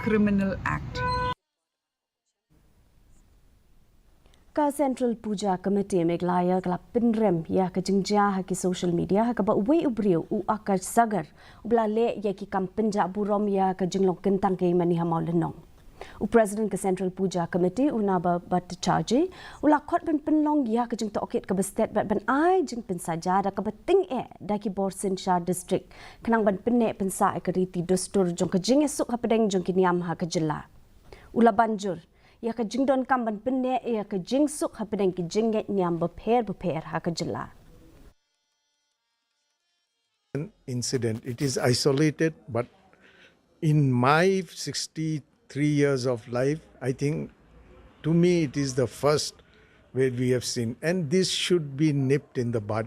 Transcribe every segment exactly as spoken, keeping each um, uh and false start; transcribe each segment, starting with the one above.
Criminal Act. Ka Central Puja Committee Meghalaya ka la pynrem ïa ka jingjia ha ki social media ha kaba uwei u briew u Akash Sagar u ba la leh ïa ki kam pynjah burom ïa ka jinglong kyntang ka ïing mane ha Mawlynnong. U President ka Central Puja Committee u Naba Bhattacharjee u la khot ban pynlong ïa ka jingtohkit kaba stet bad ban ai jingpynsaja da kaba tyngeh da ki bor synshar district khnang ban pynneh pynsah ïa ka riti dustur jong ka jingïasuk hapdeng jong ki niam ha ka jylla. U la ban jur ïa ka jingdonkam ban pynneh ïa ka jingsuk hapdeng ki jingngeit niam bapher bapher ha ka jylla. Incident. It is isolated, but in my sixty-three years of life, I think to me it is the first where we have seen. And this should be nipped in the bud.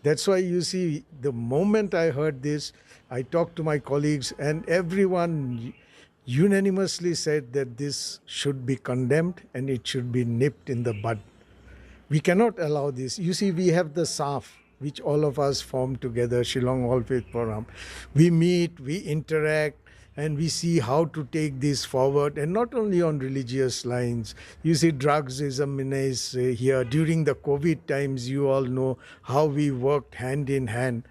That's why you see, the moment I heard this, I talked to my colleagues, and everyone unanimously said that this should be condemned and it should be nipped in the bud. We cannot allow this. You see, we have the SAF, which all of us form together, Shillong All Faith Forum. We meet, we interact, and we see how to take this forward, and not only on religious lines. You see, drugs is a menace uh, here. During the COVID times, you all know how we worked hand in hand.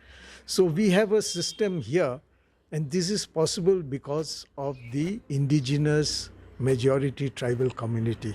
So we have a system here, and this is possible because of the indigenous majority tribal community.